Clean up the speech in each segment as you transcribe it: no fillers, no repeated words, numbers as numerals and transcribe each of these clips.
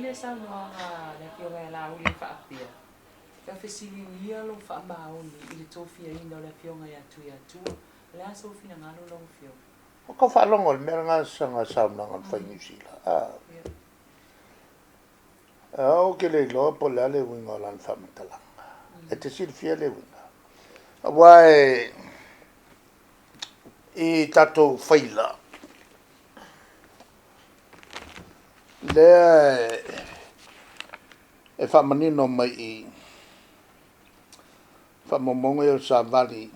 le saunoaga a le Afioga ia Laauli e faapea, Tau fesiligia lou faamaoni i le tofiaina o le Afioga ia Tuiatua. O le a sou finagalo lau Afioga? Ua tau faalogo i le mea lena sana saunoaga na fai i Niu Sila. Ou te le iloa po o le a le uiga o lana faamatalaga. E te silafia le uiga? Aua e i tatou faila, lea e faamanino mai i faamaumauga ia o le Savali i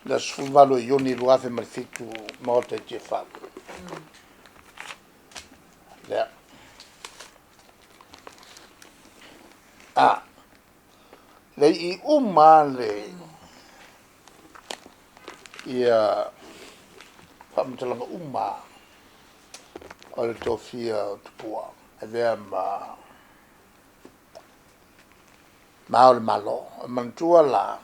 le aso 18 o Iuni 2007 Maota i Tiafau. Lea. A, le i uma le ia faamatalaga uma o le tofia o Tupua e avea ma ma Ao o le Malo. E manatua la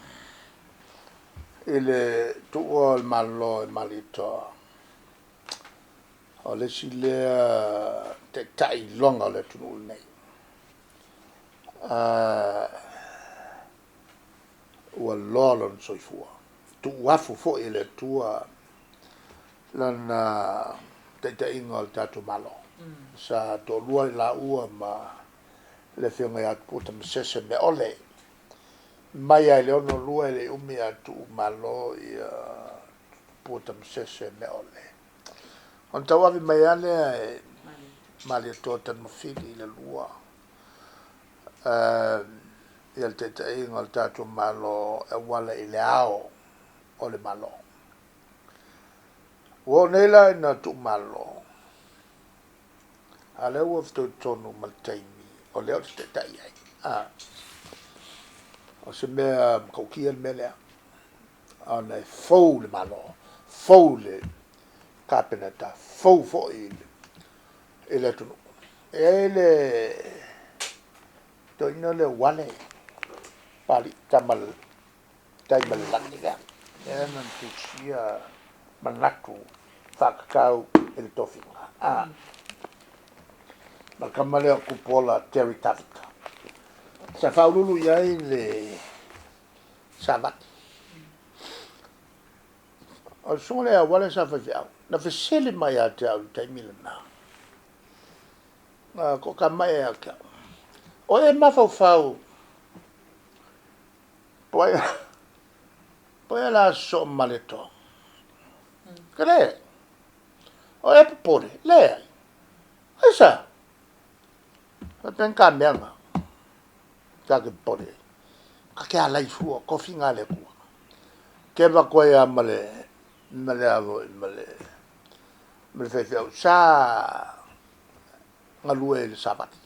i le tuua o le Malo e Malietoa, o le isi lea taitai iloga o le atunuu lenei. Ua loa lona soifua, tuuafu foi e le Atua lana taitaiga o le tatou Malo. Sa toalua i laua ma le Afioga ia Tupua Tamasese Meaole. Mai lava i le 62 e le i umi ae tuu malo ia Tupua Tamasese Meaole. Ona tauave mai lava lea e Malietoa Tanumafili i le lua ia le taitaiga o le tatou Malo e auala i le Ao o le Malo. Ua oo nei la ina tuumalo, a o lea ua fitoitonu ma le taimi o lea ou te taitai ai. A, o se mea matautia le mea lea, ona e fou le Malo, fou le Kapeneta, fou foi i le atunuu. E i ai le toeaina lea o Uale, Papalii Tama Tai ma le Lagi lea, lea na tusia manatu faatatau i le tofiga. A, ma le tama lea o Tupuola Terry Tavita. Sa faauluulu i ai le Savali. O le susuga lea ia Uale sa faifeau, na fesili mai ia te au i le taimi lena, na toatamai ia te au, o e mafaufau Po ai po ai la sosoo ma Malietoa. Ka leai. O e popole, leai. Aisea? Faapea ka mea na. Ta te popole. Ka te alai fua, tofiga a le Atua. Ke avatu ai lava ma le ma le a foi ma le ma le faifeau sa galue i le savali.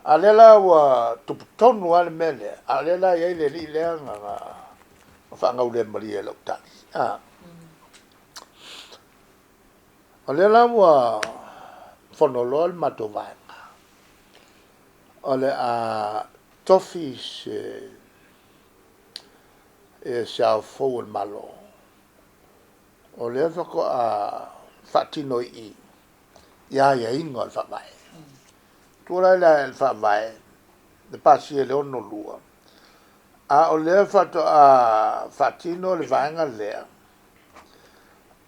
A lea la ua tupu tonu lava le mea lea, a o lea la e i ai le alii lea na faagaulemalie i lau tali. O lea la ua fono loa le matou vaega, o le a tofi se se Ao fou o le Malo, o lea faatoa faatino i i i aiaiga o le Faavae. Tua la i le Faavae, na pasia i le 62, a o lea faatoa faatino le vaega lea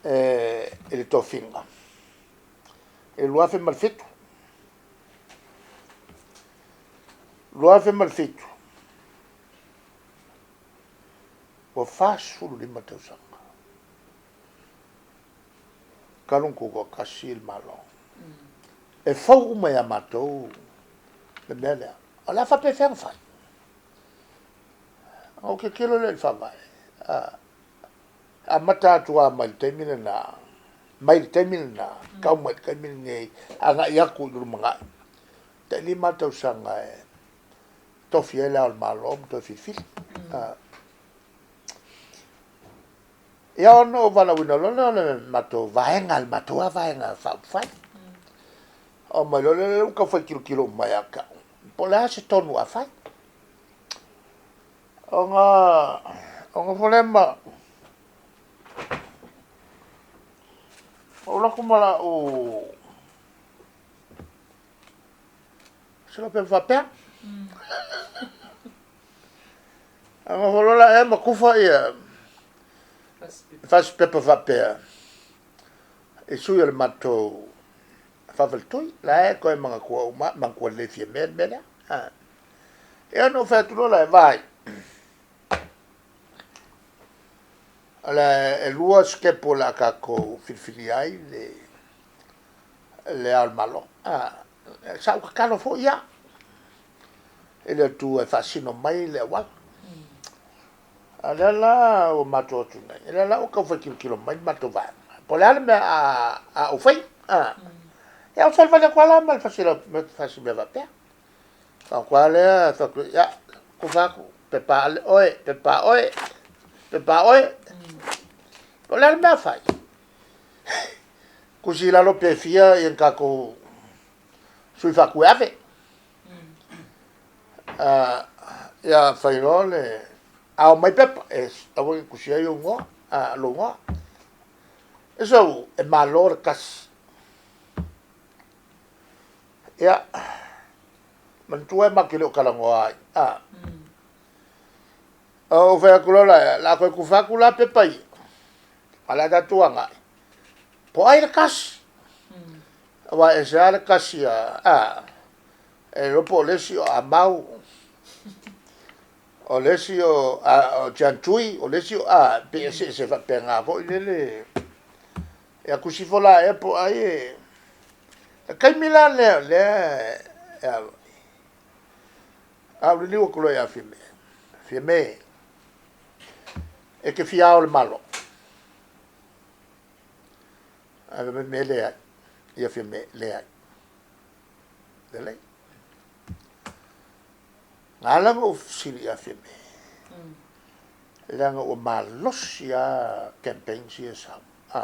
i le tofiga i le 2007. 2007, ua 45 tausaga talu ona tutoatasi le Malo. E fou uma ia matou le mea lea. O le a faapefea ona fai? Ona ou tilotilo lea i le Faavae, e amata atu lava mai le taimi lena, mai le taimi lena, tau mai le taimi lenei, agai atu i le lumanai, tai 5 tausaga e tofi ai Le Ao o le Malo ma toe filifili. Ia ona ou valaauina loa lea o le matou vaega, le matou lava vaega faaupufai. Oo mai loa lea ua tau fai tilotilo uma ia te au, po o le a se tonu a fai. Ona nofo lea ma ou alu atu ma lau Se lau pepa faapea. A nofo loa la ea ma kufa ia fasi pepa faapea i sui o le matou faafaletui. La e toe manatua uma, manatua lelei Fiamē le mea lea. Ia ona ou fai atu loa lea, vaai, o le e lua sitepu o le a tatou filifilia ai le le Ao o le Malo. Sa ou tatalo foi ia i le Atua e faasino mai le auala. A o lea la ua matou o atu nei, o lea la ua tau fai tilotilo mai le matou vaega, po o le a le mea a ou faia. Ia ou salivali atu lava la ma le fasi fasi mea faapea. Atu lava lea, fai atu, ia, kufa atu, pepa ale oe, pepa oe, pepa oe. Po o le a le mea a fai? Tusi i lalo pe fia ia ni tatou sui faatu e ave. Ia fai loa le ao mai pepa e aua ne i tusia ai ou igoa, lou igoa. So, e malo le tasi. Ia, manatua e matou te le o talanoa ai. Ou fai atu loa lea, la toe tufa atu la pepa ia, a o le a tatou agai, po o ai le tasi. Aua e ese lava le tasi a, a, e iloa po o le isi o Amau, o le isi o, a, o John Tui, o le isi o, a, pe eseese faapena foi lele. Ia tusi ifo la ea po o ai e... Le taimi la lea o lea e, a, a ou liliu atu loa ia Fiamē, Fiamē, e te fia ao i le Malo? Ae fai mai me leai. Ia Fiamē, leai. Lelei. Na ala ona ou fesili ia Fiamē, leaga ua malosi lava campaigns ia e sau, a,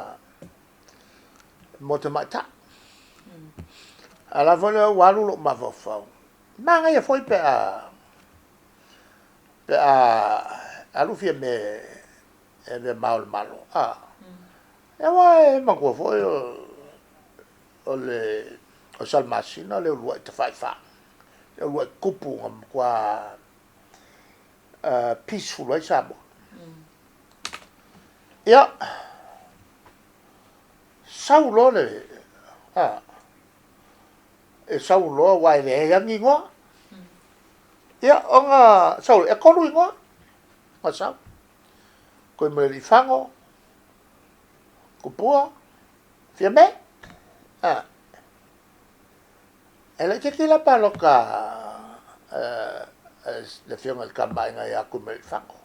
mo tamaitai. A o la foi ua alu lou mafaufau, manaia foi pe a pe a alu Fiamē e avea ma Ao o le Malo, a. Aua e manatua foi o le o Salamasina le uluai tafaifa, le uluai tupu na matua peaceful ai Samoa. Ia, sau loa le, a, e sau loa aua e leai lava ni igoa. Ia, ona sau, e 3 igoa na sau. Tuimalealiifano, Tupua, Fiamē. A, e laitiiti la palota a le afioga i le Tama a Aiga ia Tuimalealiifano.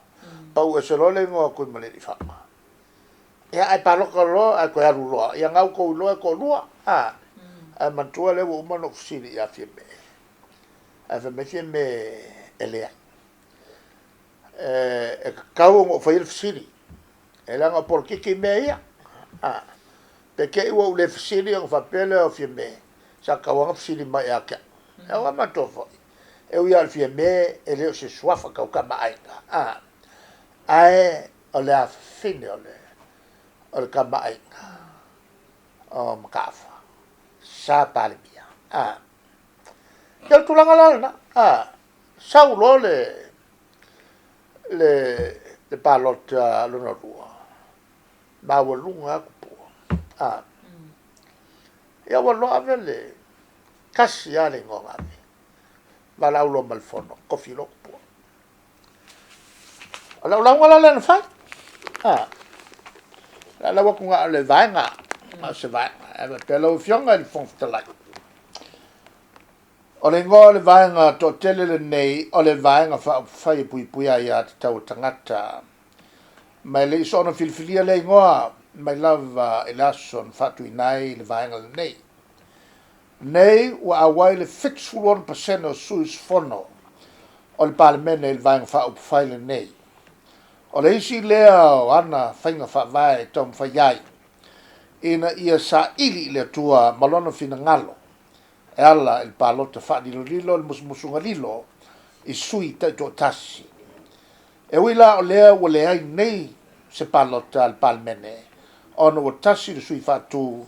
Pau ese loa le igoa o Tuimalealiifano. Ia ae palota loa ae toe alu loa, ia na ua outou iloa e toalua. A, ae manatua lea ua uma ona ou fesili ia Fiamē. Ae fai mai Fiamē e leai. E tatau ona ou faia le fesili. E leaga o polokiki mea ia. A, pe te i ua ou le fesili ona faapea lea o Fiamē, sa tatau lava ona fesili mai ia te au. Aua manatua foi, e ui lava o le Fiamē e le o se suafa tau Tama a Aiga, a, ae o le afafine o le, o le Tama a Aiga o Mataafa, sa Palemia. A, ia o le tulaga la lena, a, sau loa le, le, le palota lona lua, maualuga lava Tupua. A, ia ua loa ave le, tasi lava le igoa na ave, valaau loa ma le fono, tofi loa Tupua. O lau lauga la lea na fai. A, la lau atu na o le vaega, na o se vaega. Ae faapea lau Afioga i le Fofoga Fetalai, o le igoa o le vaega toatele lenei o le Vaega Faaupufai e Puipuia Aia Tatau a Tagata. Ma e le i soona filifilia lea igoa mai lava i le aso na faatuina ai le vaega lenei. Nei ua auai le 76% o sui usufono o le Palemene i le Vaega Faaupufai lenei. O le isi lea o ana faiga faavae e taumafai ai ina ia saili i le Atua ma Lona finagalo e ala i le palota faalilolilo le musumusuga lilo i sui taitoatasi. E ui la o lea ua leai nei se palota a le Palemene ona ua tasi le sui faatu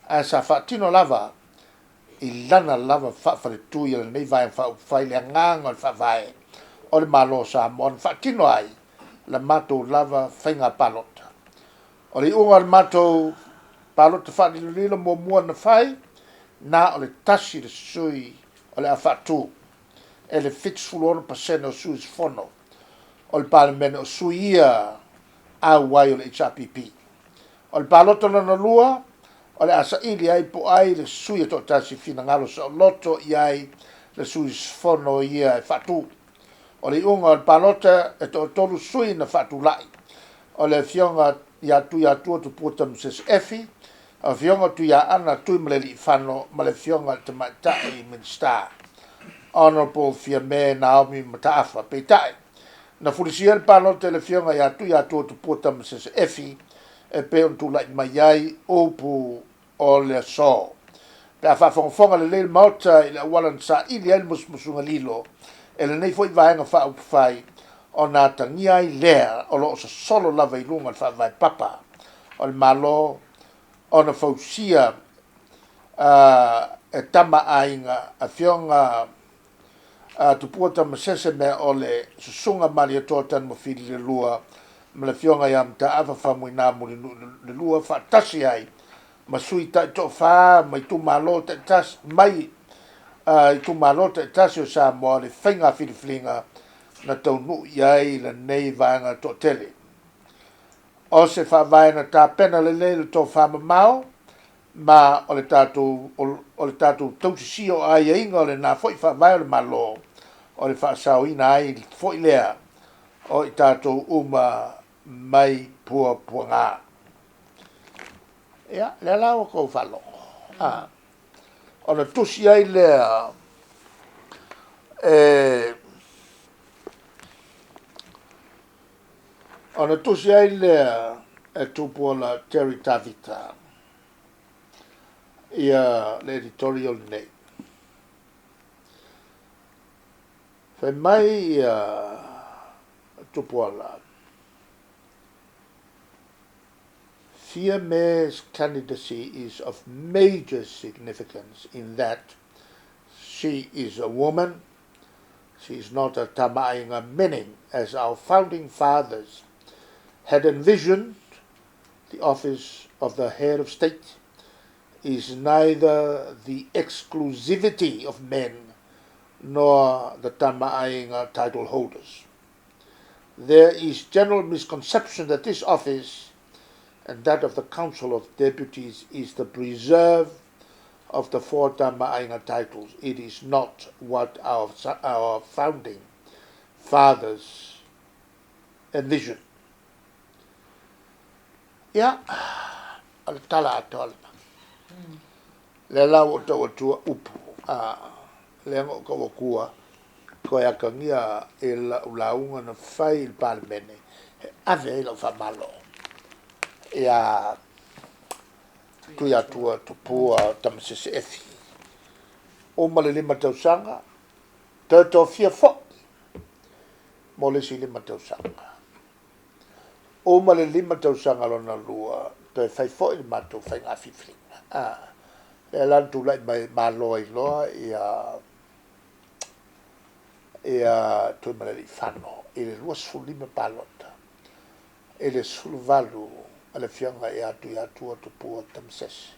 ae sa faatino lava i lana lava faafaletui a lenei Vaega Faaupufai le agaga o le Faavae o le Malo o Samoa na faatino ai la matou lava faiga palota. O le iuga o le matou palota faalilolilo muamua na fai, na o le tasi le sui o le a faatu e le 76% o sui usufono o le Palemene o sui ia auai o le HRPP. O le palota lona lua, o le a saili ai po o ai le sui e toatasi finagalo saoloto i ai le sui usufono ia e faatu. O le iuga o le palota e toatolu sui na faatulai, o le Afioga ia Tuiatua Tupua Tamasese Efi, Afioga Tuiaana Tuimalealiifano ma le Afioga i le Tamaitai Minisita, Honourable Fiame Naomi Mataafa. Peitai, na fulisia le palota i le Afioga ia Tuiatua Tupua Tamasese Efi e pei ona tulai mai ai upu o le aso. Pe a faafogafoga lelei le Maota i le auala na saili ai le musumusuga lilo e lenei foi Vaega Faaupufai, ona atagia ai lea o lo o sosolo lava i luga o le faavae papa o le Malo ona fausia e Tama Aiga Afioga Tupua Tamasese mea o le Susuga Malietoa Tanumafili le Lua ma le Afioga ia Mataafa Faumuina Mulinuu le Lua faatasi ai ma sui taitoafa mai itumalo taitasi mai itumalo taitasi o Samoa le faiga filifiliga na taunuu i ai lenei vaega toatele. O se faavae na tapena lelei le tofamamao ma o le tatou o le tatou tausisia o aiaiga o lena foi faavae o le Malo o le faasaoina ai foi lea o i tatou uma mai puapuaga. Ia, lea la ua tou faalogo, a, ona tusi ai lea e ona tusi ai lea e Tupuola Terry Tavita ia le editorial lenei. Fai mai ia Tupuola, Fiame's candidacy is of major significance in that she is a woman, she is not a Tamaaiga, meaning as our founding fathers had envisioned, the office of the head of state is neither the exclusivity of men nor the Tamaaiga title holders. There is general misconception that this office and that of the Council of Deputies is the preserve of the four Tamaaiga titles. It is not what our, our founding fathers envisioned. Ia, o le tala atoa lena. Lea la ua ou tau atua upu, a, lea na ou tau atua, toe atagia i lau lauga na fai i le Palemene, e ave ai lau faamalo ia Tuiatua Tupua Tamasese Efi. Uma le 5 tausaga, toe tofia foi mo le isi 5 tausaga. Uma le 5 tausaga lona lua, toe fai foi le matou faiga filifiliga. A, lea la na tulai mai malo ai loa ia ia Tuimalealiifano i le 25 palota i le 18 a le Afioga ia Tuiatua Tupua Tamasese.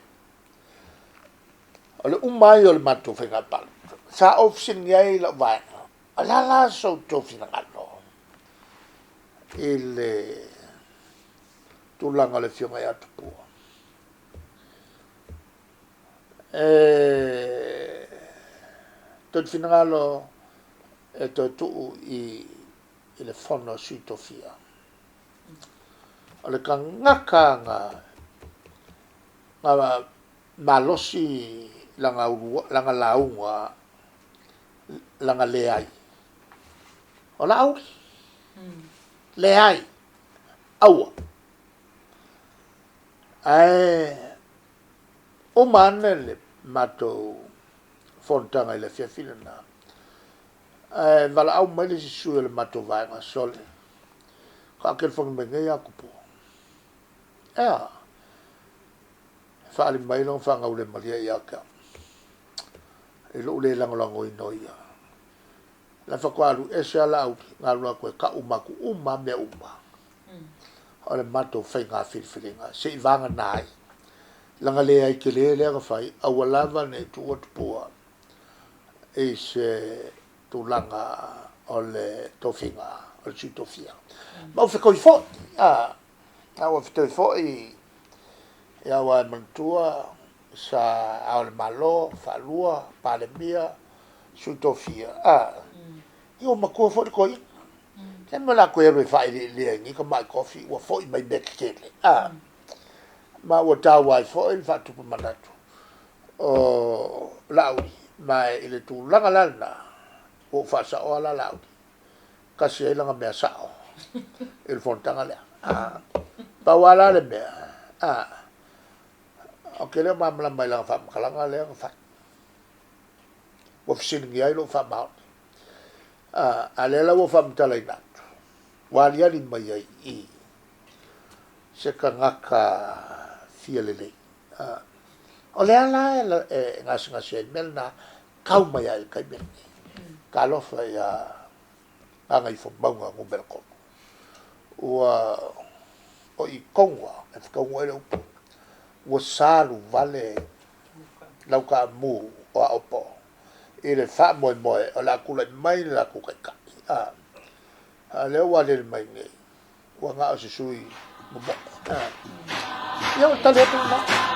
O le uma ai o le matou faiga palota, sa ou fesiligia ai lau vaega, o le a la so outou finagalo i le tulaga o le Afioga ia Tupua? E tou te finagalo e toe tuu i le fono a Sui Tofia. O le tagata na na malosi lana lana lauga lana leai. O Laauli. Leai. Aua. Ae uma ane le matou fonotaga i le afiafi lena, ae valaau mai le isi sui o le matou vaega, Sole, faatoa telefoni mai nei lava Tupua. Ea, e faaali mai lona faagaulemalie ia te au. I lou le lagolagoina o ia. La faatoa alu ese lava Laauli, na alu atu e tau uma atu uma lava mea uma o le matou faiga filifiliga seivagana ai lana leai tele lea na fai, aua lava ne i tuua Tupua i se tulaga o le tofiga o le sui tofia. Ma ua fetoi foi, a, ua fetoi foi, ia aua e manatua sa Ao o le Malo, faalua, Palemia, Sui Tofia, a, ia ua matua foi le toeaina. Le mea o le a toe alu e faaeleelea i nei tamai tofi ua foi mai mea tetele, a, ma ua taua ai foi le faatupu manatu o Laauli, ma i le tulaga la lena, ua ou faasaoa la Laauli, tasi ai lana mea sao i le fonotaga lea. A, pau lava la le mea, a, Ou te le o malamalama i lana faamatalaga lea na fai. Ua fesiligia ai lou faamaoni. A, a lea la ua ou faamatalaina atu, ua aliali mai ai i i se tagata fia lelei. A, o le a la e gasegase ai i le mea lena, tau mai lava i le taimi lenei. Talofa ia Gagaifomauga 3. Ua o i tonu lava e fetaunuu ai le upu, ua salu vale lau taamu o Aopo i le faamoemoe o le a tulai mai le latou taitai. A, a o lea ua aliali mai nei, ua na o se sui momoe. A, ia o le tali atu lena.